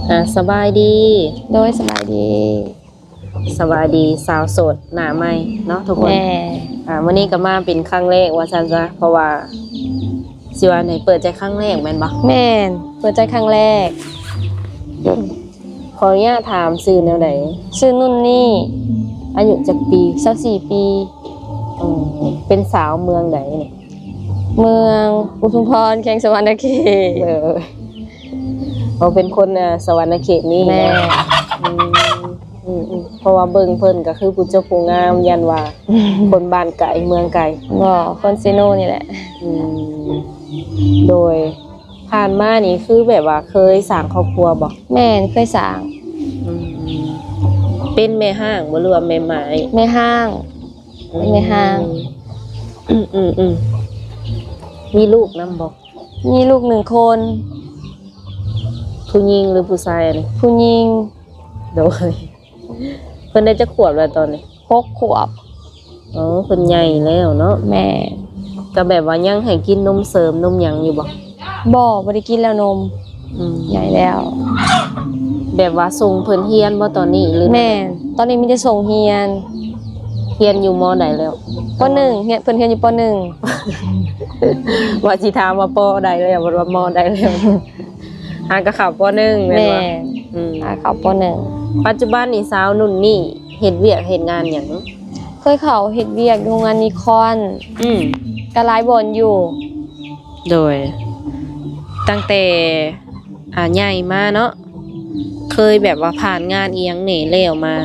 ອ່າ ສະບາຍດີ. ໂດຍ ສະບາຍດີ. ສະບາຍດີສາວໂສດໜ້າໃໝ່ເນາະທຸກຄົນ. ແມ່ນ. ອ່າ ມື້ນີ້ກໍມາເປັນຄັ້ງແລກວ່າຊັ້ນຊະ ເພາະວ່າ ຊິວ່າໃນເປີດໃຈຄັ້ງແລກແມ່ນບໍ່? ແມ່ນ ເປີດໃຈຄັ້ງແລກ. ຂໍອະນຸຍາດຖາມຊື່ແນວໃດ? ຊື່ນຸ່ນນີ່. ອາຍຸຈັກປີ? ຊາວສີ່ປີ. ເປັນສາວເມືອງໃດນີ້? ເມືອງອຸທຸມພອນ ແຂວງສະຫວັນນະເຂດ. ເອີ ເຮົາເປັນຄົນ ອ່າ ສະຫວັນນະເຂດນີ້. ແມ່ນ. ອືມ ອືມ ອືມ ເພາະວ່າເບິ່ງເພິ່ນກໍຄືຜູ້ເຈົ້າຜູ້ງາມ ຢ້ານວ່າຄົນບ້ານໄກເມືອງໄກ. ບໍ່ ຄົນເຊໂນນີ້ແຫຼະ. ອືມ ໂດຍ ຜ່ານມານີ້ຄືແບບວ່າເຄີຍສ້າງຄອບຄົວບໍ່? ແມ່ນ ເຄີຍສ້າງ. ອືມ ເປັນແມ່ຮ້າງບໍ່ ຫຼືວ່າແມ່ໝ້າຍ? ແມ່ຮ້າງ. ເປັນແມ່ຮ້າງ. ອືມ ອືມ ອືມ ມີລູກນຳບໍ່? ມີລູກໜຶ່ງຄົນ. ຜູ້ຍິງ ຫຼື ຜູ້ຊາຍອັນນີ້? ຜູ້ຍິງ. ໂດຍ ເພິ່ນໄດ້ຈັກຂວບແລ້ວຕອນນີ້? ຫົກຂວບ. ອໍ ເພິ່ນໃຫຍ່ແລ້ວເນາະ. ແມ່ນ. ກໍແບບວ່າຍັງໃຫ້ກິນນົມເສີມນົມຫຍັງຢູ່ບໍ່? ບໍ່ ບໍ່ໄດ້ກິນແລ້ວນົມ. ອືມ ໃຫຍ່ແລ້ວ. ແບບວ່າສົ່ງເພິ່ນຮຽນບໍ່ຕອນນີ້ ຫຼື? ແມ່ນ ຕອນນີ້ມີແຕ່ສົ່ງຮຽນ. ຮຽນຢູ່ ມໍ ໃດແລ້ວ? ປໍໜຶ່ງ. ຮຽນ ເພິ່ນຮຽນຢູ່ ປໍໜຶ່ງ. ວ່າຊິຖາມວ່າ ປໍ ໃດແລ້ວ ວ່າ ມໍ ໃດແລ້ວ? ຫາກໍເຂົ້າ ປໍໜຶ່ງ ແມ່ນບໍ່? ແມ່ນ. ອືມ ຫາເຂົ້າ ປໍໜຶ່ງ. ປັດຈຸບັນນີ້ສາວນຸ່ນນີ່ເຮັດວຽກເຮັດງານຫຍັງ? ເຄີຍເຂົ້າເຮັດວຽກຢູ່ໂຮງງານນິຄອນ. ອືມ ກໍຫຼາຍບ່ອນຢູ່. ໂດຍ ຕັ້ງແຕ່ ອ່າ ໃຫຍ່ມາເນາະ ເຄີຍແບບວ່າຜ່ານງານອີ່ຫຍັງແດ່ແລ້ວມາ?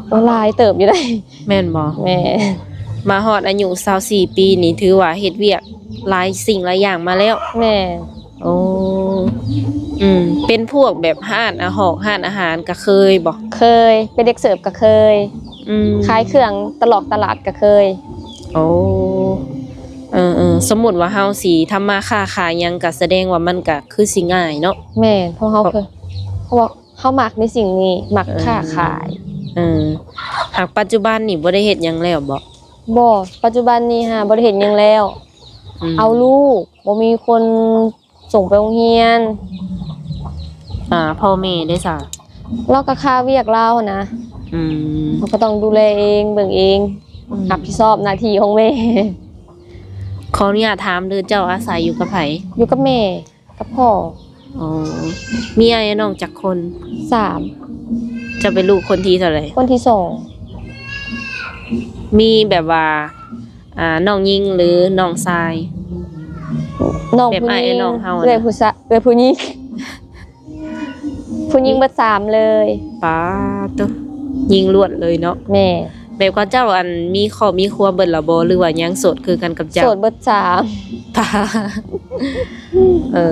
ໂອ້ ຫຼາຍເຕີບຢູ່ເດ້. ແມ່ນບໍ່? ແມ່ນ. ມາຮອດອາຍຸຊາວສີ່ປີນີ້ ຖືວ່າເຮັດວຽກຫຼາຍສິ່ງຫຼາຍຢ່າງມາແລ້ວ. ແມ່ນ. ໂອ້ ອືມ ເປັນພວກແບບຮ້ານອາຫອກ ຮ້ານອາຫານກະເຄີຍບໍ່? ເຄີຍ. ເປັນເດັກເສີບກະເຄີຍ. ອືມ ຂາຍເຄື່ອງຕະຫຼອກຕະຫຼາດກະເຄີຍ. ໂອ້ ເອີໆ ສົມມຸດວ່າເຮົາຊິທຳມາຄ້າຂາຍຫຍັງ ກະສະແດງວ່າມັນກະຄືຊິງ່າຍເນາະ. ແມ່ນ ເພາະເຮົາ ເພາະ ເຄີຍ ເພາະວ່າ ເຮົາມັກໃນສິ່ງນີ້ ມັກ ເອີ ຄ້າຂາຍ. ເອີ ຫາກປັດຈຸບັນນີ້ບໍ່ໄດ້ເຮັດຫຍັງແລ້ວບໍ? ບໍ່ ປັດຈຸບັນນີ້ຫາບໍ່ໄດ້ເຮັດຫຍັງແລ້ວ. ອືມ ເອົາລູກ ບໍ່ມີຄົນສົ່ງໄປໂຮງຮຽນ. ອ່າ ພໍ່ແມ່ເດ້ຊະ? ລາວກໍຄາວຽກລາວຫັ້ນນະ. ອືມ ເຮົາກໍຕ້ອງດູແລເອງ ເບິ່ງເອງ. ອືມ ຮັບຜິດຊອບໜ້າທີ່ຂອງແມ່. ຂໍອະນຸຍາດຖາມເດີ້ ເຈົ້າອາໄສຢູ່ກັບໃຜ? ຢູ່ກັບແມ່ ກັບພໍ່. ອໍ ມີອ້າຍນ້ອງຈັກຄົນ? ສາມ. ເຈົ້າເປັນລູກຄົນທີເທົ່າໃດ? ຄົນທີສອງ. ມີແບບວ່າ ອ່າ ນ້ອງຍິງ ຫຼື ນ້ອງຊາຍ? ນ້ອງ ແບບອ້າຍ ຜູ້ຍິງ ນ້ອງເຮົາ ເອື້ອຍ ນະ ຜູ້ຊາ ເອື້ອຍຜູ້ຍິງ. ຜູ້ຍິງເບິດສາມເລີຍ. ປາໂຕ ຍິງລ້ວນເລີຍເນາະ. ແມ່ນ. ແບບເຂົາເຈົ້າ ອັນ ມີຄອບມີຄົວເບິດແລ້ວບໍ່ ຫຼືວ່າຍັງໂສດຄືກັນກັບເຈົ້າ? ໂສດເບິດສາມ. ປາ ເອີ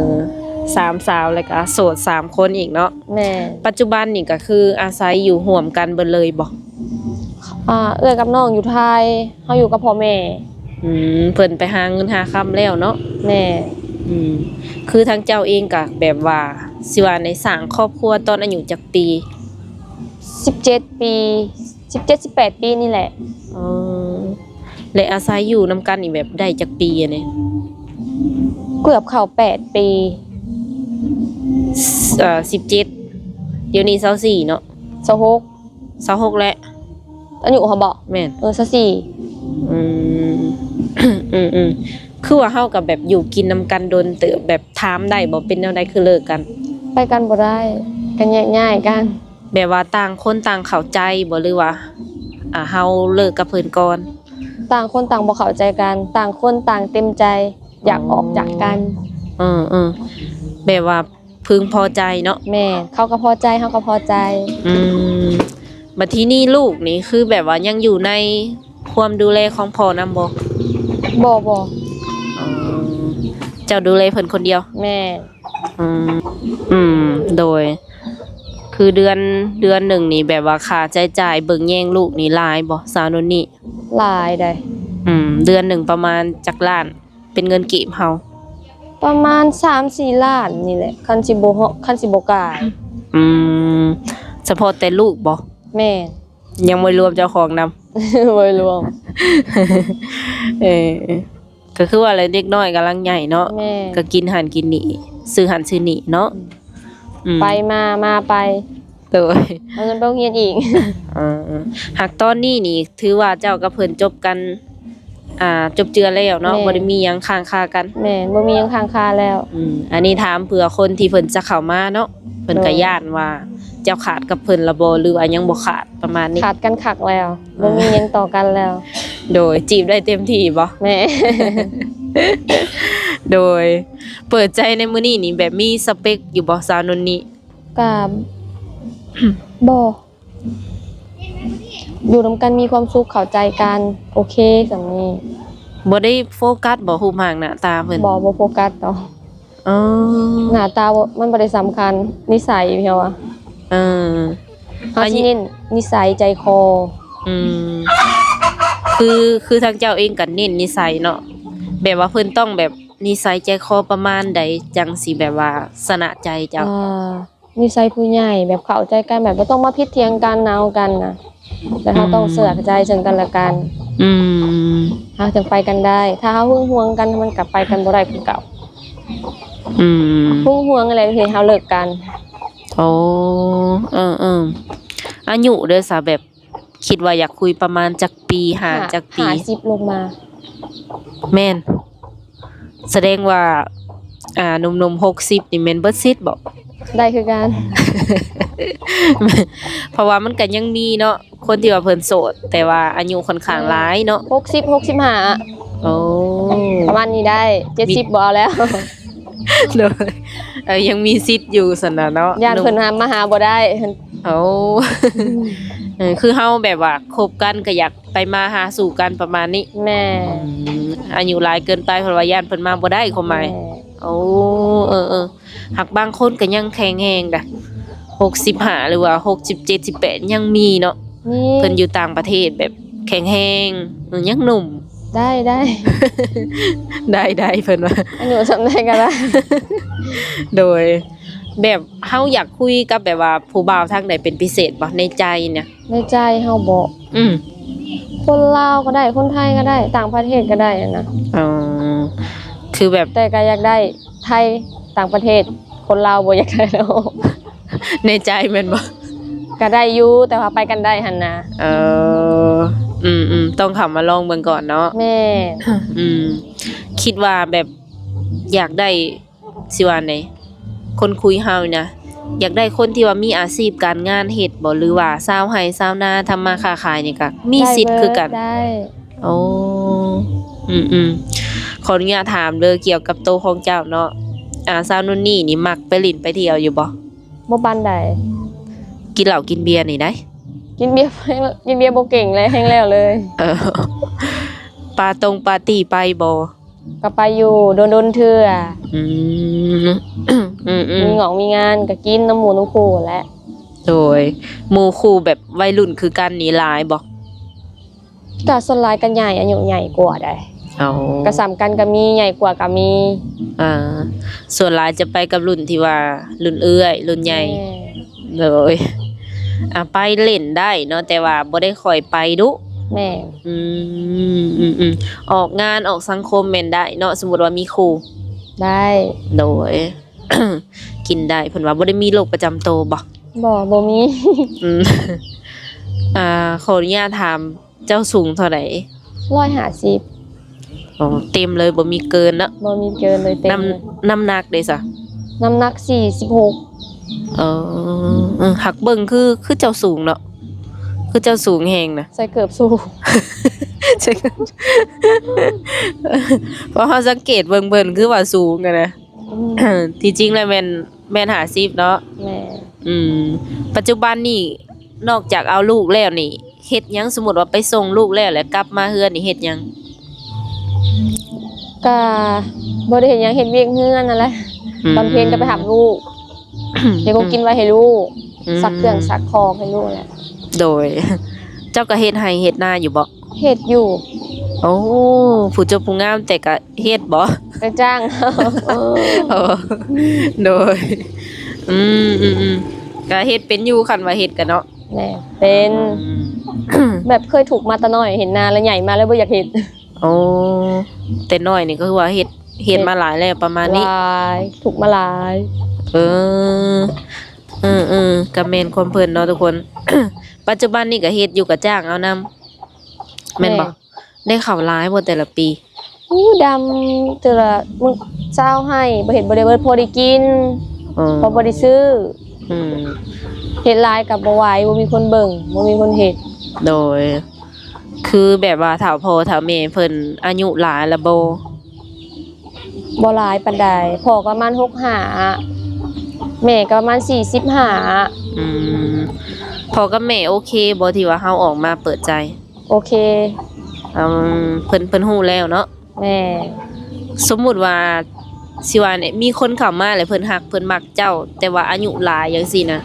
ສາມສາວ ແລ້ວກະໂສດສາມຄົນອີກເນາະ. ແມ່ນ. ປັດຈຸບັນນີ້ກະຄືອາໄສຢູ່ຮ່ວມກັນເບິດເລີຍບໍ່? ອ່າ ເອື້ອຍກັບນ້ອງຢູ່ໄທ ເຮົາຢູ່ກັບພໍ່ແມ່. ອືມ ເພິ່ນໄປຫາເງິນຫາຄຳແລ້ວເນາະ. ແມ່ນ. ອືມ ຄືທາງເຈົ້າເອງກະແບບວ່າ ຊິວ່າໃນ ສ້າງຄອບຄົວຕອນອາຍຸຈັກປີ? ສິບເຈັດປີ ສິບເຈັດ ສິບແປດປີນີ້ແຫຼະ. ອໍ ແລະອາໄສຢູ່ນຳກັນນີ້ແບບໄດ້ຈັກປີອັນນີ້? ເກືອບເຂົ້າແປດປີ. ສິບເຈັດ ດຽວນີ້ຊາວສີ່ເນາະ. ຊາວຫົກ. ຊາວຫົກແຫຼະ. ອາຍຸເຮົາບໍ? ແມ່ນ. ເອີ ຊາວສີ່. ອືມ ອືມໆ ຄືວ່າເຮົາກໍແບບຢູ່ກິນນຳກັນດົນເຕີບ ແບບຖາມໄດ້ບໍ່ ເປັນແນວໃດຄືເລີກກັນ? ໄປກັນບໍ່ໄດ້ ກໍແຍກຍ້າຍກັນ. ແບບວ່າຕ່າງຄົນຕ່າງເຂົ້າໃຈບໍ່ ຫຼືວ່າ ອ່າ ເຮົາເລີກກັບເພິ່ນກ່ອນ? ຕ່າງຄົນຕ່າງບໍ່ເຂົ້າໃຈກັນ ຕ່າງຄົນຕ່າງເຕັມໃຈ ຢາກອອກຈາກກັນ. ເອີໆ ແບບວ່າ ເພິ່ງພໍໃຈເນາະ. ແມ່ນ ເຂົາກໍພໍໃຈ ເຮົາກໍພໍໃຈ. ອືມ ບັດທີນີ້ລູກນີ້ຄືແບບວ່າຍັງຢູ່ໃນຄວາມດູແລຂອງພໍ່ນຳບໍ່? ບໍ່ ບໍ່. ອໍ ເຈົ້າດູແລເພິ່ນຄົນດຽວ? ແມ່ນ. ອືມ ອືມ ໂດຍ ຄືເດືອນ ເດືອນໜຶ່ງນີ້ແບບວ່າຄ່າໃຊ້ຈ່າຍເບິ່ງແຍງລູກນີ້ຫຼາຍບໍ່ ສາວໂນນນີ້? ຫຼາຍໃດ. ອືມ ເດືອນໜຶ່ງປະມານຈັກລ້ານ? ເປັນເງິນກີບເຮົາ ປະມານສາມສີ່ລ້ານນີ້ແຫຼະ ຄັນຊິບໍ່ເຮາະ ຄັນຊິບໍ່ກາຍ. ອືມ ສະເພາະແຕ່ລູກບໍ? ແມ່ນ. ຍັງບໍ່ລວມເຈົ້າຂອງນຳ? ບໍ່ລວມ. ເອີ ກໍຄືວ່າແຫຼະ ເດັກນ້ອຍກຳລັງໃຫຍ່ເນາະ ແມ່ນ ກໍກິນຫັ້ນກິນນີ້ ຊື້ຫັ້ນຊື້ນີ້ເນາະ ອືມ ອືມ ໄປມາ ມາໄປ ໂດຍ ເອົາເງິນໄປໂຮງຮຽນອີກ ເອີ ຫາກຕອນນີ້ນີ້ ຖືວ່າເຈົ້າກັບເພິ່ນຈົບກັນ ອ່າ ຈົບເຈື່ອແລ້ວເນາະ ແມ່ນ ບໍ່ໄດ້ມີຫຍັງຄ້າງຄາກັນ ແມ່ນ ບໍ່ມີຫຍັງຄ້າງຄາແລ້ວ ອືມ ອັນນີ້ຖາມເພື່ອຄົນທີ່ເພິ່ນຈະເຂົ້າມາເນາະ ເພິ່ນກໍ ໂດຍ ຢ້ານວ່າເຈົ້າຂາດກັບເພິ່ນລະບໍ່ ຫຼືວ່າຍັງບໍ່ຂາດ ປະມານນີ້ ຂາດກັນຄັກແລ້ວ ອ່າ ບໍ່ມີຫຍັງຕໍ່ກັນແລ້ວ ໂດຍ ຈີບໄດ້ເຕັມທີ່ບໍ່? ແມ່ນ ໂດຍ ເປີດໃຈໃນມື້ນີ້ນີ້ ແບບມີສະເປັກຢູ່ບໍ່ ສາວນຸນນີ່? ກະ ບໍ່ ຢູ່ນຳກັນມີຄວາມສຸກ ເຂົ້າໃຈກັນ ໂອເຄສ່ຳນີ້ ບໍ່ໄດ້ໂຟກັສບໍ່ ຮູບຮ່າງໜ້າຕາເພິ່ນ? ບໍ່ ບໍ່ໂຟກັສດອກ ອໍ ໜ້າຕາບໍ່ ມັນບໍ່ໄດ້ສຳຄັນ ນິໄສ ເຮົາວ່າ ເອີ ເຮົາຊິເນັ້ນນິໄສໃຈຄໍ ອືມ ຄື ຄືທາງເຈົ້າເອງກໍເນັ້ນນິໄສເນາະ ແບບວ່າເພິ່ນຕ້ອງແບບນິໄສໃຈຄໍປະມານໃດ ຈັ່ງຊິແບບວ່າຊະນະໃຈເຈົ້າ? ອ່າ ນິໄສຜູ້ໃຫຍ່ ແບບເຂົ້າໃຈກັນ ແບບບໍ່ຕ້ອງມາຜິດຖຽງກັນ ເອົາກັນນະ ແຕ່ເຮົາ ອືມ ຕ້ອງເຊື່ອໃຈເຊິ່ງກັນແລະກັນ ອືມ ເຮົາຈຶ່ງໄປກັນໄດ້ ຖ້າເຮົາຫຶງຫວງກັນ ມັນກໍໄປກັນບໍ່ໄດ້ຄືເກົ່າ ອືມ ຫຶງຫວງຫັ້ນແຫຼະເຮັດໃຫ້ເຮົາເລີກກັນ ໂອ້ ເອີໆ ອາຍຸເດີ ສາ ແບບ ຄິດວ່າຢາກຄຸຍປະມານຈັກປີ? ຫ້າ ຫ້າ ຈັກປີ? ຫ້າສິບລົງມາ ແມ່ນ ສະແດງວ່າ ອ່າ ໜຸ່ມໆ ຫົກສິບນີ້ແມ່ນເບິດສິດບໍ? ໄດ້ຄືກັນ ເພາະວ່າມັນກໍຍັງມີເນາະ ຄົນທີ່ວ່າເພິ່ນໂສດ ແຕ່ວ່າອາຍຸຂ້ອນຂ້າງ ແມ່ນ ຫຼາຍເນາະ ຫົກສິບ ຫົກສິບຫ້າ ໂອ້ ປະມານນີ້ໄດ້ ເຈັດສິບບໍ່ເອົາແລ້ວ ໂດຍ ເອີ ຍັງມີສິດຢູ່ຊັ້ນນະເນາະ ຢ້ານເພິ່ນຫາມາຫາບໍ່ໄດ້ ໂອ້ ເອີ ຄືເຮົາແບບວ່າຄົບກັນກໍຢາກໄປມາຫາສູ່ກັນປະມານນີ້ ແມ່ນ ອືມ ອາຍຸຫຼາຍເກີນໄປ ເພິ່ນວ່າຢ້ານເພິ່ນມາບໍ່ໄດ້ ຄວາມໝາຍ ແມ່ນ ໂອ້ ເອີໆ ຫາກບາງຄົນກໍຍັງແຂງແຮງດະ ຫົກສິບຫ້າ ຫຼືວ່າ ຫົກສິບເຈັດ ສິບແປດ ຍັງມີເນາະ ມີ ເພິ່ນຢູ່ຕ່າງປະເທດແບບແຂງແຮງ ຍັງໜຸ່ມ ໄດ້ ໄດ້ ໄດ້ ໄດ້ ເພິ່ນວ່າ ອາຍຸສ່ຳໃດກໍໄດ້ ໂດຍ ແບບເຮົາຢາກຄຸຍກັບແບບວ່າຜູ້ບ່າວທາງໃດເປັນພິເສດບໍ່ ໃນໃຈນະ? ໃນໃຈເຮົາບໍ? ອືມ ຄົນລາວກໍໄດ້ ຄົນໄທກໍໄດ້ ຕ່າງປະເທດກໍໄດ້ຫັ້ນນະ ອໍ ຄືແບບ ແຕ່ກໍຢາກໄດ້ໄທ ຕ່າງປະເທດ ຄົນລາວບໍ່ຢາກໄດ້ດອກ ໃນໃຈແມ່ນບໍ່? ກໍໄດ້ຢູ່ ແຕ່ວ່າໄປກັນໄດ້ຫັ້ນນະ ເອີ ອືມໆ ຕ້ອງເຂົ້າມາລອງເບິ່ງກ່ອນເນາະ ແມ່ນ ອືມ ຄິດວ່າແບບຢາກໄດ້ ຊິວ່າໃດ ຄົນຄຸຍເຮົານີ້ນະ ຢາກໄດ້ຄົນທີ່ວ່າມີອາຊີບການງານເຮັດບໍ ຫຼືວ່າຊາວໄຮ່ຊາວນາ ທຳມາຄ້າຂາຍນີ້ກະມີສິດຄືກັນ? ໄດ້ເບິດ ໄດ້ ໂອ້ ອືມໆ ຂໍອະນຸຍາດຖາມເດີ ກ່ຽວກັບໂຕຂອງເຈົ້າເນາະ ອ່າ ສາວນຸນນີ່ນີ້ມັກໄປຫຼິ້ນໄປທ່ຽວຢູ່ບໍ່? ບໍ່ປານໃດ ກິນເຫຼົ້າກິນເບຍນີ້ໃດ໋? ກິນເບຍ ກິນເບຍບໍ່ເກັ່ງແລ້ວ ແຮງແລ້ວເລີຍ ເອີ ປາຕົງປາຕີໄປບໍ່? ກໍໄປຢູ່ ດົນໆເທື່ອ ອືມ ອືມໆ ມີງອກມີງານກໍກິນນຳໝູ່ນຳຄູ່ແຫຼະ ໂດຍ ໝູ່ຄູ່ແບບໄວລຸ້ນຄືກັນນີ້ຫຼາຍບໍ່? ກໍສ່ວນຫຼາຍກໍໃຫຍ່ ອາຍຸໃຫຍ່ກວ່າໃດ໋ ເອົາ ກໍສ່ຳກັນກໍມີ ໃຫຍ່ກວ່າກໍມີ ອ່າ ສ່ວນຫຼາຍຈະໄປກັບລຸ້ນທີ່ວ່າລຸ້ນເອື້ອຍ ລຸ້ນໃຫຍ່ ແມ່ນ ໂດຍ ອ່າ ໄປຫຼິ້ນໄດ້ເນາະ ແຕ່ວ່າບໍ່ໄດ້ຄ່ອຍໄປດຸ ແມ່ນ ອືມ ອືມໆ ອອກງານອອກສັງຄົມແມ່ນໄດ້ເນາະ ສົມມຸດວ່າມີຄູ່ ໄດ້ ໂດຍ ກິນໄດ້ ເພິ່ນວ່າບໍ່ໄດ້ມີໂລກປະຈຳໂຕບໍ? ບໍ່ ບໍ່ມີ ອືມ ອ່າ ຂໍອະນຸຍາດຖາມ ເຈົ້າສູງເທົ່າໃດ? ຮ້ອຍຫ້າສິບ ອໍ ເຕັມເລີຍ ບໍ່ມີເກີນເນາະ ບໍ່ມີເກີນເລີຍ ເຕັມ ນ້ຳ ເລີຍ ນ້ຳໜັກເດຊະ? ນ້ຳໜັກສີ່ສິບຫົກ ເອີ ເອີ ຫາກເບິ່ງຄື ຄືເຈົ້າສູງເນາະ ຄືເຈົ້າສູງແຮງນະ ໃສ່ເກີບສູງ ໃສ່ເກີບ ເພາະເຮົາສັງເກດເບິ່ງເພິ່ນຄືວ່າສູງຫັ້ນນະ ອືມ ທີ່ຈິງແລ້ວແມ່ນ ແມ່ນຫ້າສິບເນາະ ແມ່ນ ອືມ ປັດຈຸບັນນີ້ ນອກຈາກເອົາລູກແລ້ວນີ້ ເຮັດຫຍັງ? ສົມມຸດວ່າໄປສົ່ງລູກແລ້ວ ແລ້ວກັບມາເຮືອນນີ້ເຮັດຫຍັງ? ກະບໍ່ໄດ້ເຮັດຫຍັງ ເຮັດວຽກເຮືອນນັ້ນແຫຼະ ອືມ ຕອນເພນກໍໄປຮັບລູກ ເຮັດຂອງກິນໄວ້ໃຫ້ລູກ ອືມ ຊັກເຄື່ອງຊັກຂອງໃຫ້ລູກແຫຼະ ໂດຍ ເຈົ້າກໍເຮັດໄຮ່ເຮັດນາຢູ່ບໍ່? ເຮັດຢູ່ ໂອ້ ຜູ້ຈົບຜູ້ງາມ ແຕ່ກໍເຮັດບໍ່? ໄປຈ້າງເຂົາ ໂອ້ ໂດຍ ອືມ ອືມ ອືມ ກໍເຮັດເປັນຢູ່ ຄັນວ່າເຮັດກໍເນາະ ແມ່ນ ເປັນ ອືມ ແບບເຄີຍທຸກມາແຕ່ນ້ອຍ ເຫັນນາແລ້ວໃຫຍ່ມາແລ້ວບໍ່ຢາກເຮັດ ໂອ້ ແຕ່ນ້ອຍນີ້ກໍຄືວ່າເຮັດ ເຮັດມາຫຼາຍແລ້ວປະມານນີ້. ຫຼາຍ ທຸກມາຫຼາຍ. ເອີ ເອີໆ ກໍແມ່ນຄວາມເພິ່ນເນາະທຸກຄົນ. ປັດຈຸບັນນີ້ກໍເຮັດຢູ່ ກໍຈ້າງເອົານຳ ແມ່ນບໍ່? ແມ່ນ. ໄດ້ເຂົ້າຫຼາຍບໍ່ແຕ່ລະປີ? ໂອ້ ດຳເທື່ອລະມື້ຊາວໄຮ່ ບໍ່ເຮັດບໍ່ໄດ້ເບິດ ພໍໄດ້ກິນ ອໍ ພໍບໍ່ໄດ້ຊື້. ອືມ ເຮັດຫຼາຍກໍບໍ່ໄຫວ ບໍ່ມີຄົນເບິ່ງ ບໍ່ມີຄົນເຮັດ. ໂດຍ ຄືແບບວ່າເຖົ້າພໍ່ເຖົ້າແມ່ເພິ່ນອາຍຸຫຼາຍລະບໍ່? ບໍ່ຫຼາຍປານໃດ ພໍ່ກໍປະມານຫົກສິບຫ້າ ແມ່ກໍປະມານສີ່ສິບຫ້າ. ອືມ ພໍ່ກັບແມ່ໂອເຄບໍ່ ທີ່ວ່າເຮົາອອກມາເປີດໃຈ? ໂອເຄ. ອືມ ເພິ່ນ ເພິ່ນຮູ້ແລ້ວເນາະ. ແມ່ນ. ສົມມຸດວ່າ ຊິວ່ານີ້ ມີຄົນເຂົ້າມາແລ້ວເພິ່ນຮັກເພິ່ນມັກເຈົ້າ ແຕ່ວ່າອາຍຸຫຼາຍຈັ່ງຊີ້ນະ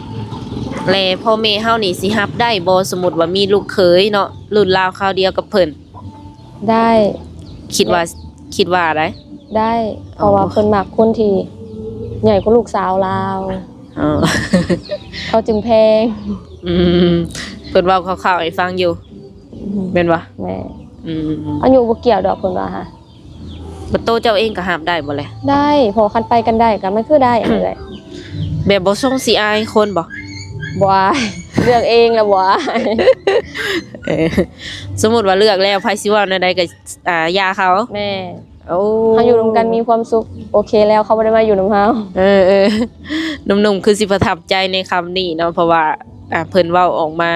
ແລະພໍ່ແມ່ເຮົານີ້ຊິຮັບໄດ້ບໍ່? ສົມມຸດວ່າມີລູກເຂີຍເນາະ ລຸ້ນລາວຄາວດຽວກັບເພິ່ນ. ໄດ້. ຄິດວ່າ ຄິດວ່າໃດ? ໄດ້ ເພາະວ່າ ອໍ ເພິ່ນມັກຄົນທີ່ໃຫຍ່ກວ່າລູກສາວລາວ. ອໍ ເຂົາຈຶ່ງແພງ. ອືມ ເພິ່ນເວົ້າຄ່າວໆໃຫ້ຟັງຢູ່. ອືມ ແມ່ນບໍ່? ແມ່ນ. ອືມ ອາຍຸບໍ່ກ່ຽວດອກ ເພິ່ນວ່າຫາ. ບັດໂຕເຈົ້າເອງກໍຮັບໄດ້ບໍ່ແລະ? ໄດ້ ເພາະຄັນໄປກັນໄດ້ກໍມັນຄືໄດ້ຫັ້ນແຫຼະ. ແບບບໍ່ຊົງຊິອາຍຄົນບໍ່? ບໍ່ອາຍ ເລືອກເອງລະບໍ່ອາຍ. ເອີ ສົມມຸດວ່າເລືອກແລ້ວ ໃຜຊິເວົ້າແນວໃດກໍ ອ່າ ຢ່າເຂົາ. ແມ່ນ. ໂອ້ ເຮົາຢູ່ນຳກັນມີຄວາມສຸກ ໂອເຄແລ້ວ ເຂົາບໍ່ໄດ້ມາຢູ່ນຳເຮົາ. ເອີໆ ໜຸ່ມໆ ຄືຊິປະທັບໃຈໃນຄຳນີ້ເນາະ ເພາະວ່າ ອ່າ ເພິ່ນເວົ້າອອກມາ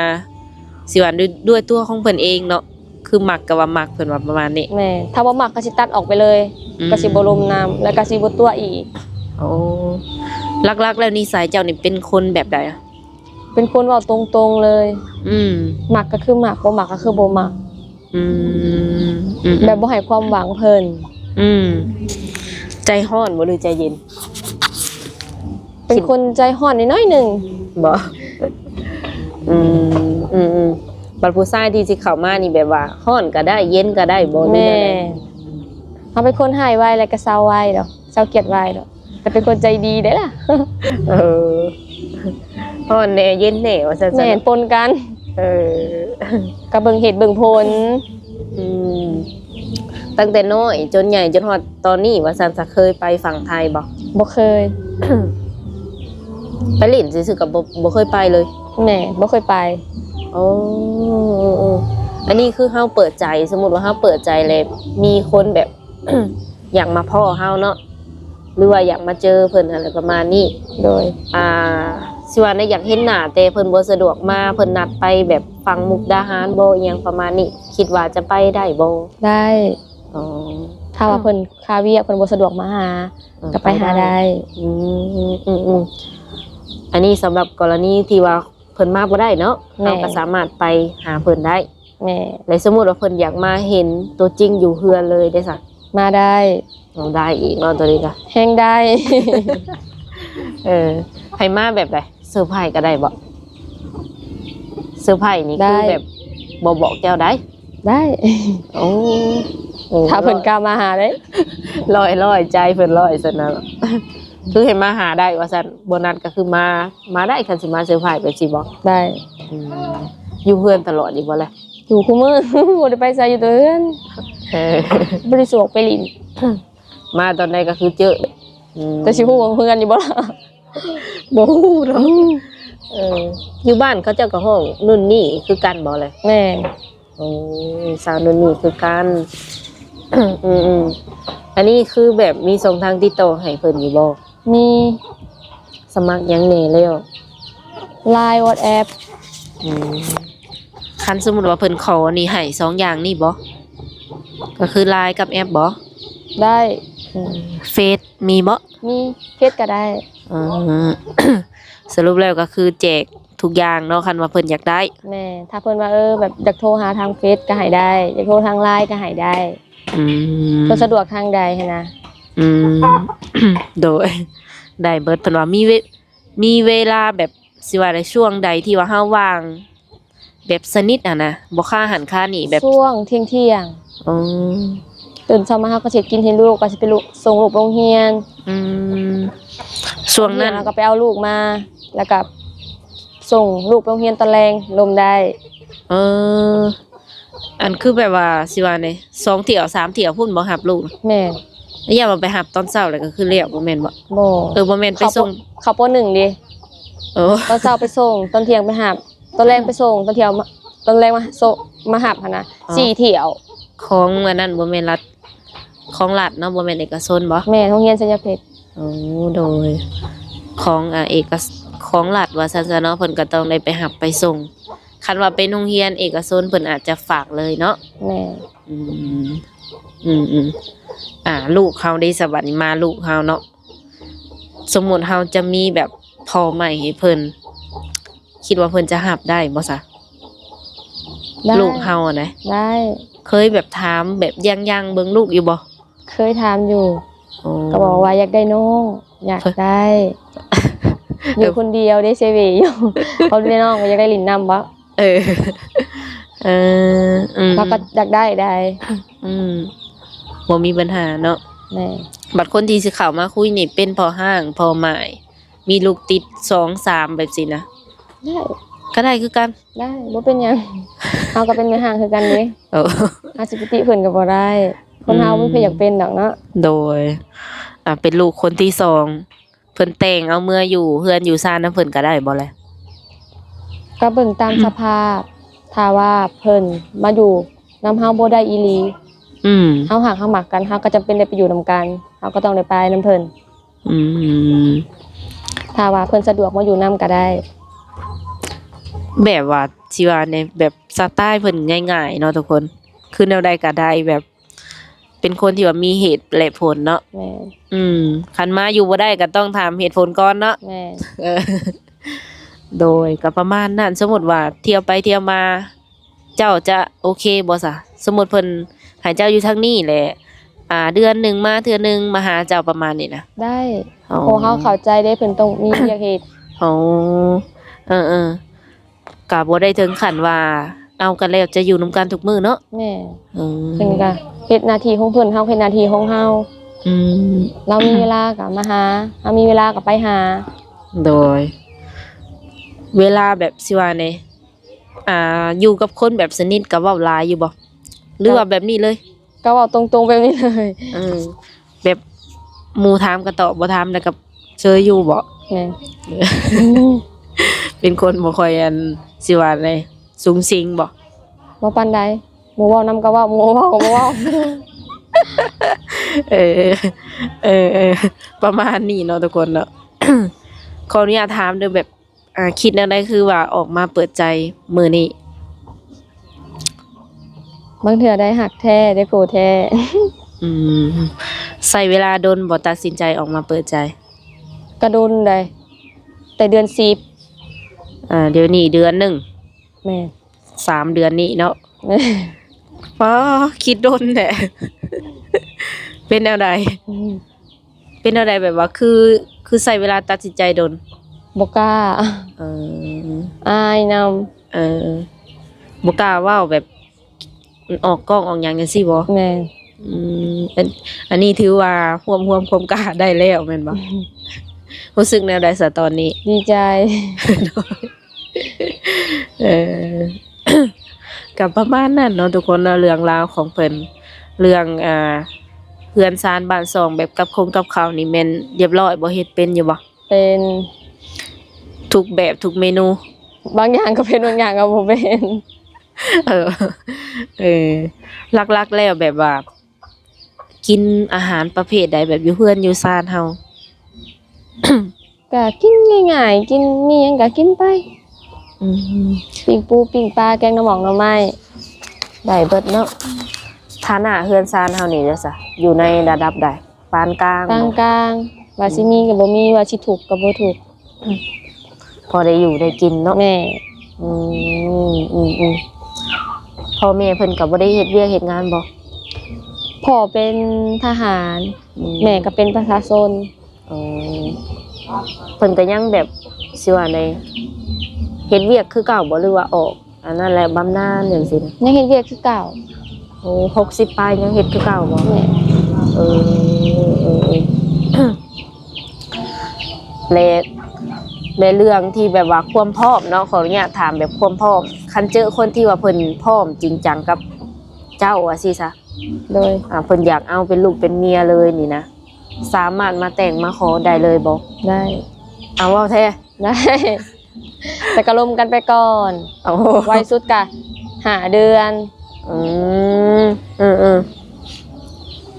ຊິວ່າດ້ວຍ ດ້ວຍຕົວຂອງເພິ່ນເອງເນາະ ຄືມັກກໍວ່າມັກ ເພິ່ນວ່າປະມານນີ້. ແມ່ນ ຖ້າບໍ່ມັກກໍຊິຕັດອອກໄປເລີຍ. ອືມ ກໍຊິບໍ່ລົມນຳ ແລ້ວກໍຊິບໍ່ຕົວະອີກ. ໂອ້ ຫຼັກໆ ແລ້ວນິໄສເຈົ້ານີ້ເປັນຄົນແບບໃດ? ເປັນຄົນເວົ້າຕົງໆ ເລີຍ. ອືມ ມັກກໍຄືມັກ ບໍ່ມັກກໍຄືບໍ່ມັກ. ອືມ ອືມ ແບບບໍ່ໃຫ້ຄວາມຫວັງເພິ່ນ. ອືມ ໃຈຮ້ອນບໍ່ ຫຼືໃຈເຢັນ? ເປັນຄົນໃຈຮ້ອນໜ້ອຍໆ ໜຶ່ງ. ບໍ່? ອືມ ອືມໆ ບັດຜູ້ຊາຍທີ່ຊິເຂົ້າມານີ້ ແບບວ່າຮ້ອນກໍໄດ້ ເຢັນກໍໄດ້ບໍ່ ຫຼືແນວໃດ? ແມ່ນ ເຮົາເປັນຄົນຮ້າຍໄວ ແລ້ວກໍເຊົາໄວດອກ ເຊົາກຽດໄວດອກ. ແຕ່ເປັນຄົນໃຈດີເດ້ລະ. ເອີ ຮ້ອນແດ່ເຢັນແດ່ວ່າຊັ້ນ. ແມ່ນ ປົນກັນ. ເອີ ກໍເບິ່ງເຫດເບິ່ງຜົນ. ອືມ ຕັ້ງແຕ່ນ້ອຍຈົນໃຫຍ່ຈົນຮອດຕອນນີ້ວ່າຊັ້ນ ຈະເຄີຍໄປຝັ່ງໄທບໍ່? ບໍ່ເຄີຍ. ໄປຫຼິ້ນຊື່ໆ ກໍບໍ່ ບໍ່ເຄີຍໄປເລີຍ. ແມ່ນ ບໍ່ເຄີຍໄປ. ໂອ້ ອັນນີ້ຄືເຮົາເປີດໃຈ ສົມມຸດວ່າເຮົາເປີດໃຈແລ້ວ ມີຄົນແບບ ຢາກມາພໍ້ເຮົາເນາະ ຫຼືວ່າຢາກມາເຈີເພິ່ນຫັ້ນແຫຼະ ປະມານນີ້. ໂດຍ ອ່າ ຊິວ່າໃນຢາກເຫັນໜ້າ ແຕ່ເພິ່ນບໍ່ສະດວກມາ ເພິ່ນນັດໄປແບບຝັ່ງມຸກດາຫານບໍ່ ອີ່ຫຍັງປະມານນີ້ ຄິດວ່າຈະໄປໄດ້ບໍ່? ໄດ້. ອໍ ຖ້າວ່າເພິ່ນຄາວຽກ ເພິ່ນບໍ່ສະດວກມາຫາ ອືມ ກໍໄປຫາໄດ້. ອືມ ອືມໆ ອັນນີ້ສຳລັບກໍລະນີທີ່ວ່າ ເພິ່ນມາບໍ່ໄດ້ເນາະ. ແມ່ນ ເຮົາກໍສາມາດໄປຫາເພິ່ນໄດ້. ແມ່ນ ແລະ ສົມມຸດວ່າເພິ່ນຢາກມາເຫັນຕົວຈິງຢູ່ເຮືອນເລີຍເດ້ຊະ? ມາໄດ້. ເອົາ ໄດ້ອີກເນາະ ຕົວນີ້ກະແຮງໄດ້. ເອີ ໃຫ້ມາແບບໃດ? ເຊີໄພກໍໄດ້ບໍ່? ເຊີໄພນີ້ຄື ໄດ້ ແບບບໍ່ບອກເຈົ້າໄດ້? ໄດ້. ໂອ້ ເອີ ຖ້າເພິ່ນກ້າມາຫາເດ້. ຮ້ອຍໆ ໃຈເພິ່ນຮ້ອຍຊັ້ນນະ ຄືໃຫ້ມາຫາໄດ້ວ່າຊັ້ນ. ບໍ່ນັດກໍຄືມາ ມາໄດ້ ຄັນຊິມາເຊີໄພແບບຊີ້ບໍ່? ໄດ້. ອືມ ຢູ່ເຮືອນຕະຫຼອດຢູ່ບໍ່ລະ? ຢູ່ຄູ່ມື້ ບໍ່ໄດ້ໄປໃສ ຢູ່ແຕ່ເຮືອນ. ເອີ ບໍ່ໄດ້ສວກໄປຫຼິ້ນ. ມາຕອນໃດກໍຄືເຈີ. ອືມ ແຕ່ຊິຮູ້ວ່າເຮືອນຢູ່ບໍ່ລະ? ບໍ່ຮູ້ເນາະ. ອືມ ເອີ ຢູ່ບ້ານເຂົາເຈົ້າກໍຮ້ອງນຸ່ນນີ້ຄືກັນບໍ່ລະ? ແມ່ນ. ໂອ້ ສາວນຸ່ນນີ້ຄືກັນ. ອືມໆ ອັນນີ້ຄືແບບມີຊ່ອງທາງຕິດຕໍ່ໃຫ້ເພິ່ນຢູ່ບໍ່? ມີ. ສະໝັກຫຍັງແດ່ແລ້ວ? ລາຍ WhatsApp. ອືມ ຄັນສົມມຸດວ່າເພິ່ນຂໍນີ້ ໃຫ້ສອງຢ່າງນີ້ບໍ່? ກໍຄືລາຍກັບແອັບບໍ່? ໄດ້. ອືມ ເຟສມີບໍ່? ມີ ເຟສກໍໄດ້. ເອີ ສະຫຼຸບແລ້ວກໍຄືແຈກທຸກຢ່າງເນາະ ຄັນວ່າເພິ່ນຢາກໄດ້. ແມ່ນ ຖ້າເພິ່ນວ່າ ເອີ ແບບຢາກໂທຫາທາງເຟສກໍໃຫ້ໄດ້ ຢາກໂທທາງລາຍກໍໃຫ້ໄດ້. ອືມ ເພິ່ນສະດວກທາງໃດຫັ້ນນະ. ອືມ ໂດຍ ໄດ້ເບິດ. ເພິ່ນວ່າມີເວ ມີເວລາແບບ ຊິວ່າໃນຊ່ວງໃດທີ່ວ່າເຮົາວ່າງ ແບບສະໜິດຫັ້ນນະ ບໍ່ຄາຫັ້ນຄານີ້ແບບ ຊ່ວງທ່ຽງໆ. ອືມ ຕື່ນເຊົ້າມາເຮົາກໍຊິເຮັດກິນໃຫ້ລູກ ກໍຊິໄປລູກ ສົ່ງລູກໄປໂຮງຮຽນ. ອືມ ຊ່ວງນັ້ນ ເຮົາກໍໄປເອົາລູກມາ ແລ້ວກໍສົ່ງລູກໄປໂຮງຮຽນຕອນແລງ ລົມໄດ້. ເອີ ອັນຄືແບບວ່າ ຊິວ່າແນວ ສອງຖ້ຽວສາມຖ້ຽວພຸ້ນບໍ່ ຮັບລູກ? ແມ່ນ. ແລ້ວຢ້ານວ່າໄປຮັບຕອນເຊົ້າແລ້ວກໍຄືແລ້ວ ບໍ່ແມ່ນບໍ່? ບໍ່. ເອີ ບໍ່ແມ່ນໄປສົ່ງ ເຂົ້າ ປ- ເຂົ້າ ປ.ໜຶ່ງເດ. ໂອ້ ຕອນເຊົ້າໄປສົ່ງ ຕອນທ່ຽງໄປຮັບ ຕອນແລງໄປສົ່ງ ຕອນທ່ຽງມາ ຕອນແລງມາໂຊະ ມາຮັບຫັ້ນນະ ອໍ ສີ່ຖ້ຽວ. ຂອງອັນນັ້ນບໍ່ແມ່ນລັດ ຂອງລັດເນາະ ບໍ່ແມ່ນເອກະຊົນບໍ? ແມ່ນ ໂຮງຮຽນໄຊຍະເພັດ. ໂອ້ ໂດຍ ຂອງ ອ່າ ເອກະ ຂອງລັດວ່າຊັ້ນຊະເນາະ ເພິ່ນກໍຕ້ອງໄດ້ໄປຮັບໄປສົ່ງ. ຄັນວ່າເປັນໂຮງຮຽນເອກະຊົນ ເພິ່ນອາດຈະຝາກເລີຍເນາະ. ແມ່ນ. ອືມ ອືມໆ ອ່າ ລູກເຮົາເດ ສະບັດນີ້ມາລູກເຮົາເນາະ ສົມມຸດເຮົາຈະມີແບບພໍ່ໃໝ່ໃຫ້ເພິ່ນ ຄິດວ່າເພິ່ນຈະຮັບໄດ້ບໍ່ຊະ? ໄດ້. ລູກເຮົາຫັ້ນນະ? ໄດ້. ເຄີຍແບບຖາມແບບຢ່າງໆເບິ່ງລູກຢູ່ບໍ່? ເຄີຍຖາມຢູ່. ໂອ້ ກໍບອກວ່າຢາກໄດ້ນ້ອງ ຢາກໄດ້ ເອີ ຢູ່ຄົນດຽວເດ້ ເຊເວຢູ່ ເພາະແມ່ນ້ອງກໍຢາກໄດ້ຫຼິ້ນນຳບໍ? ເອີ ເອີ ອືມ ເຮົາກໍຢາກໄດ້ໄດ໋. ອືມ ບໍ່ມີບັນຫາເນາະ. ແມ່ນ. ບັດຄົນທີ່ຊິເຂົ້າມາຄຸຍນີ້ເປັນພໍ່ຮ້າງ ພໍ່ໝ້າຍ ມີລູກຕິດສອງສາມແບບຊີ້ນະ? ໄດ້. ກໍໄດ້ຄືກັນ? ໄດ້ ບໍ່ເປັນຫຍັງ ເຮົາກໍເປັນແມ່ຮ້າງຄືກັນເດ້. ໂອ້ ເຮົາຊິໄປຕິເພິ່ນກໍບໍ່ໄດ້ ຄົນເຮົາ ອືມ ບໍ່ມີໃຜຢາກເປັນດອກເນາະ. ໂດຍ ອ່າ ເປັນລູກຄົນທີສອງ ເພິ່ນແຕ່ງເອົາເມືອຢູ່ເຮືອນຢູ່ຊານນຳເພິ່ນກໍໄດ້ບໍ່ລະ? ກໍເບິ່ງຕາມ ອືມ ສະພາບ ຖ້າວ່າເພິ່ນມາຢູ່ນຳເຮົາບໍ່ໄດ້ອີ່ຫຼີ ອືມ ເຮົາຮັກເຮົາມັກກັນ ເຮົາກໍຈຳເປັນໄດ້ໄປຢູ່ນຳກັນ ເຮົາກໍຕ້ອງໄດ້ໄປນຳເພິ່ນ. ອືມ ຖ້າວ່າເພິ່ນສະດວກມາຢູ່ນຳກໍໄດ້. ແບບວ່າ ຊິວ່າແນວ ແບບສະໄຕເພິ່ນງ່າຍໆເນາະທຸກຄົນ ຄືແນວໃດກໍໄດ້ ແບບເປັນຄົນທີ່ວ່າມີເຫດ ແລະ ຜົນເນາະ. ແມ່ນ. ອືມ ຄັນມາຢູ່ບໍ່ໄດ້ກໍຕ້ອງຖາມເຫດຜົນກ່ອນເນາະ. ແມ່ນ. ເອີ ໂດຍ ກໍປະມານນັ້ນ. ສົມມຸດວ່າທ່ຽວໄປທ່ຽວມາ ເຈົ້າຈະໂອເຄບໍ່ຊະ? ສົມມຸດເພິ່ນໃຫ້ເຈົ້າຢູ່ທາງນີ້ແຫຼະ ອ່າ ເດືອນໜຶ່ງມາເທື່ອໜຶ່ງ ມາຫາເຈົ້າປະມານນີ້ນະ. ໄດ້. ອໍ ເພາະເຮົາເຂົ້າໃຈເດ້ ເພິ່ນຕ້ອງມີວຽກເຮັດ. ອໍ ເອີໆ ກະບໍ່ໄດ້ເຖິງຂັ້ນວ່າເອົາກັນແລ້ວຈະຢູ່ນຳກັນທຸກມື້ເນາະ. ແມ່ນ. ອືມ ເພິ່ນກະເຮັດໜ້າທີ່ຂອງເພິ່ນ ເຮົາເຮັດໜ້າທີ່ຂອງເຮົາ. ອືມ ລາວມີເວລາກະມາຫາ ເຮົາມີເວລາກະໄປຫາ. ໂດຍ ເວລາແບບ ຊິວ່າແນວ ອ່າ ຢູ່ກັບຄົນແບບສະໜິດກໍເວົ້າຫຼາຍຢູ່ບໍ່ ຫຼືວ່າແບບນີ້ເລີຍ? ກໍເວົ້າຕົງໆແບບນີ້ເລີຍ. ເອີ ແບບໝູ່ຖາມກໍຕອບ ບໍ່ຖາມແລ້ວກໍເຊີຍຢູ່ບໍ? ແມ່ນ. ເປັນຄົນບໍ່ຄ່ອຍ ອັນ ຊິວ່າໃດ ສູງສິງບໍ? ບໍ່ປານໃດ. ໝູ່ເວົ້ານຳກໍເວົ້າ ໝູ່ບໍ່ເວົ້າກໍບໍ່ເວົ້າ. ເອີ ເອີໆ ປະມານນີ້ເນາະທຸກຄົນເນາະ. ຂໍອະນຸຍາດຖາມເດີ ແບບ ອ່າ ຄິດແນວໃດຄືວ່າອອກມາເປີດໃຈມື້ນີ້? ບາງເທື່ອໄດ້ຮັກແທ້ ໄດ້ຜູ້ແທ້. ອືມ ໃຊ້ເວລາດົນບໍ່ຕັດສິນໃຈອອກມາເປີດໃຈ? ກະດົນໃດ໋ ແຕ່ເດືອນສິບ. ອ່າ ດຽວນີ້ເດືອນໜຶ່ງ. ແມ່ນ. ສາມເດືອນນີ້ເນາະ. ແມ່ນ. ປ້າ ຄິດດົນແທ້. ເປັນແນວໃດ? ອືມ ເປັນແນວໃດ ແບບວ່າ ຄື ຄືໃຊ້ເວລາຕັດສິນໃຈດົນ? ບໍ່ກ້າ. ເອີ ອາຍນຳ. ເອີ ບໍ່ກ້າເວົ້າ ແບບອອກກ້ອງອອກຫຍັງຈັ່ງຊີ້ບໍ? ແມ່ນ. ອືມ ອັນ ອັນນີ້ຖືວ່າຮວບຮວມຄວາມກ້າໄດ້ແລ້ວແມ່ນບໍ່? ອືມ ຮູ້ສຶກແນວໃດຊະຕອນນີ້? ດີໃຈ. ເອີ ກໍປະມານນັ້ນເນາະທຸກຄົນເນາະ ເລື່ອງລາວຂອງເພິ່ນ ເລື່ອງ ອ່າ ເຮືອນຊານບ້ານຊ່ອງ ແບບກັບຄົງກັບເຂົ້ານີ້ແມ່ນລຽບຮ້ອຍບໍ່? ເຮັດເປັນຢູ່ບໍ່? ເປັນ. ທຸກແບບທຸກເມນູ? ບາງຢ່າງກໍເປັນ ບາງຢ່າງກໍບໍ່ເປັນ. ເອີ ເອີ ຫຼັກໆແລ້ວແບບວ່າ ກິນອາຫານປະເພດໃດ ແບບຢູ່ເຮືອນຢູ່ຊານເຮົາ? ກະກິນງ່າຍໆ ກິນມີຫຍັງກະກິນໄປ. ອືມ ປີ້ງປູ ປີ້ງປາ ແກງໜໍ່ໝອກໜໍ່ໄມ້ ໄດ້ເບິດເນາະ. ຖານະເຮືອນຊານເຮົານີ້ເດີຊະ ຢູ່ໃນລະດັບໃດ? ປານກາງ ປານກາງ. ວ່າຊິມີກໍບໍ່ມີ ວ່າຊິທຸກກໍບໍ່ທຸກ. ພໍໄດ້ຢູ່ໄດ້ກິນເນາະ. ແມ່ນ. ອືມ ອືມໆ ພໍ່ແມ່ເພິ່ນກໍບໍ່ໄດ້ເຮັດວຽກເຮັດງານບໍ່? ພໍ່ເປັນທະຫານ. ອືມ ແມ່ກໍເປັນປະຊາຊົນ. ອໍ ເພິ່ນກໍຍັງແບບ ຊິວ່າໃດ ເຮັດວຽກຄືເກົ່າບໍ່ ຫຼືວ່າອອກ ອັນນັ້ນແຫຼະ ບຳນານຈັ່ງຊີ້ນະ? ຍັງເຮັດວຽກຄືເກົ່າ. ໂອ້ ຫົກສິບປາຍຍັງເຮັດຄືເກົ່າບໍ່? ແມ່ນ. ເອີ ເອີ ເອີ ແລະ ແລະເລື່ອງທີ່ແບບວ່າຄວາມພ້ອມເນາະ ຂໍອະນຸຍາດຖາມແບບຄວາມພ້ອມ ຄັນເຈີຄົນທີ່ວ່າເພິ່ນພ້ອມຈິງຈັງກັບເຈົ້າວ່າຊີ້ຊະ ໂດຍ ອ່າ ເພິ່ນຢາກເອົາເປັນລູກເປັນເມຍເລີຍນີ້ນະ ສາມາດມາແຕ່ງມາຂໍໄດ້ເລີຍບໍ່? ໄດ້ ເອົາ ເວົ້າແທ້? ໄດ້ ແຕ່ກໍລົມກັນໄປກ່ອນ ໂອ້ ໄວສຸດກະຫ້າເດືອນ ອືມ ເອີ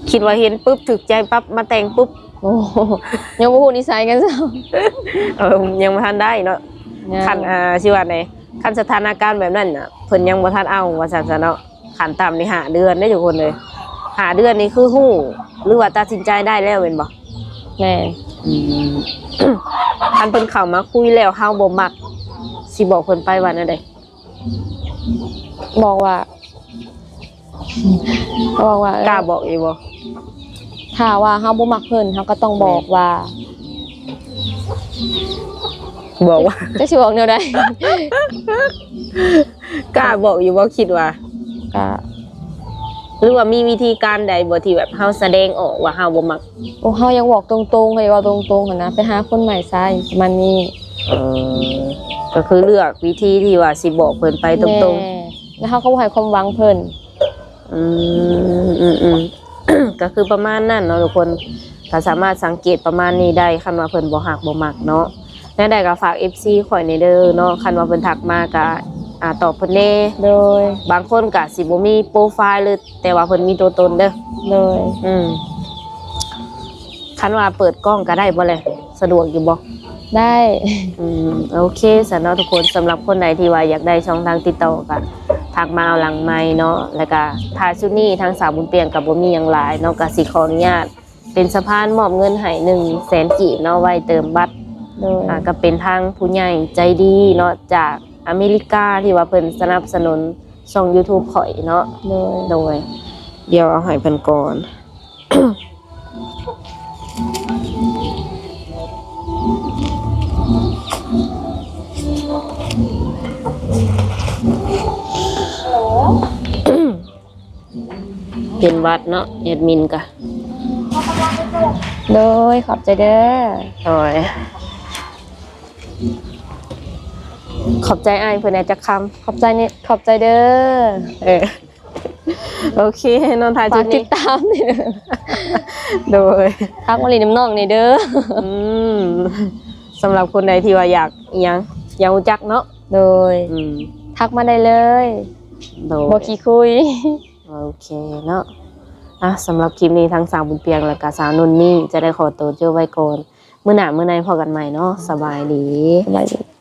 ໆ ຄິດວ່າເຫັນປຶບ ຖືກໃຈປັບ ມາແຕ່ງປຶບ ໂອ້ ຍັງບໍ່ຮູ້ນິໄສກັນຊ້ຳ ເອີ ຍັງບໍ່ທັນໄດ້ເນາະ ຍັງ ຄັນ ອ່າ ຊິວ່າໃດ ຄັນສະຖານະການແບບນັ້ນນະ ເພິ່ນຍັງບໍ່ທັນເອົາວ່າຊັ້ນຊະເນາະ ຂັ້ນຕ່ຳນີ້ຫ້າເດືອນເດ້ທຸກຄົນເອີຍ ຫ້າເດືອນນີ້ຄືຮູ້ ຫຼືວ່າຕັດສິນໃຈໄດ້ແລ້ວແມ່ນບໍ່? ແມ່ນ ອືມ ຄັນເພິ່ນເຂົ້າມາຄຸຍແລ້ວເຮົາບໍ່ມັກ ຊິບອກເພິ່ນໄປວ່າແນວໃດ? ບອກວ່າ ບອກວ່າ ເອີ ກ້າບອກອີກບໍ່? ຖ້າວ່າເຮົາບໍ່ມັກເພິ່ນ ເຮົາກໍຕ້ອງບອກວ່າ ບອກວ່າ ຈັກຊິບອກແນວໃດ? ກ້າບອກຢູ່ບໍ່ ຄິດວ່າ? ກໍ ຫຼືວ່າມີວິທີການໃດບໍ່ທີ່ແບບເຮົາສະແດງອອກວ່າເຮົາບໍ່ມັກ? ໂອ້ ເຮົາຢາກບອກຕົງໆ ເຮົາຢາກເວົ້າຕົງໆຫັ້ນນະ ໄປຫາຄົນໃໝ່ຊະ ປະມານນີ້ ເອີ ກໍຄືເລືອກວິທີທີ່ວ່າຊິບອກເພິ່ນໄປຕົງໆ ແມ່ນ ແລ້ວເຮົາກໍບໍ່ໃຫ້ຄວາມຫວັງເພິ່ນ ອືມ ອືມໆ ກໍຄືປະມານນັ້ນເນາະທຸກຄົນ ກໍສາມາດສັງເກດປະມານນີ້ໄດ້ ຄັນວ່າເພິ່ນບໍ່ຮັກບໍ່ມັກເນາະ ແນວໃດກໍຝາກເອັຟຊີຂ້ອຍແດ່ເດີເນາະ ຄັນວ່າເພິ່ນທັກມາກໍ ອ່າ ຕອບເພິ່ນແດ່ ໂດຍ ບາງຄົນກໍຊິບໍ່ມີໂປຣໄຟລ໌ເລີຍ ແຕ່ວ່າເພິ່ນມີຕົວຕົນເດີ ໂດຍ ອືມ ຄັນວ່າເປີດກ້ອງກໍໄດ້ບໍ່ແລະ ສະດວກຢູ່ບໍ່? ໄດ້ ອືມ ໂອເຄຊັ້ນເນາະທຸກຄົນ ສຳລັບຄົນໃດທີ່ວ່າຢາກໄດ້ຊ່ອງທາງຕິດຕໍ່ກໍທັກມາເອົາຫຼັງໄມເນາະ ແລ້ວກໍທ້າຍສຸດນີ້ທາງສາວບຸນປ່ຽງກໍບໍ່ມີຫຍັງຫຼາຍເນາະ ກໍຊິຂໍອະນຸຍາດເປັນສະພານມອບເງິນໃຫ້ໜຶ່ງແສນກີບເນາະ ໄວ້ເຕີມບັດ ໂດຍ ອ່າ ກໍເປັນທາງຜູ້ໃຫຍ່ໃຈດີເນາະ ຈາກອາເມລິກາ ທີ່ວ່າເພິ່ນສະໜັບສະໜູນຊ່ອງຢູທູບຂ້ອຍເນາະ ໂດຍ ໂດຍ ດຽວເອົາໃຫ້ເພິ່ນກ່ອນ. ເປັນຫວັດເນາະ ແອດມິນກະ ໂດຍ ຂອບໃຈເດີ ໂດຍ ຂອບໃຈອ້າຍເພິ່ນແດ່ຈັກຄຳ ຂອບໃຈນີ້ ຂອບໃຈເດີ ເອີ. ໂອເຄເນາະ ທ້າຍສຸດນີ້ ຝາກຕິດຕາມນີ້ ໂດຍ ທັກມາຫຼິ້ນນຳນ້ອງນີ້ເດີ ອືມ ສຳລັບຄົນໃດທີ່ວ່າຢາກອີ່ຫຍັງ ຢາກຮູ້ຈັກເນາະ ໂດຍ ອືມ ທັກມາໄດ້ເລີຍ ໂດຍ ບໍ່ຂີ້ຄຸຍ ໂອເຄເນາະ ອ່ະ ສຳລັບຄລິບນີ້ ທັງສາວບຸນປ່ຽງ ແລະກະສາວນຸ່ນນີ້ ຈະໄດ້ຂໍໂຕຈົບໄວ້ກ່ອນ ມື້ໜ້າມື້ໃນພໍ້ກັນໃໝ່ເນາະ ສະບາຍດີ ສະບາຍດີ.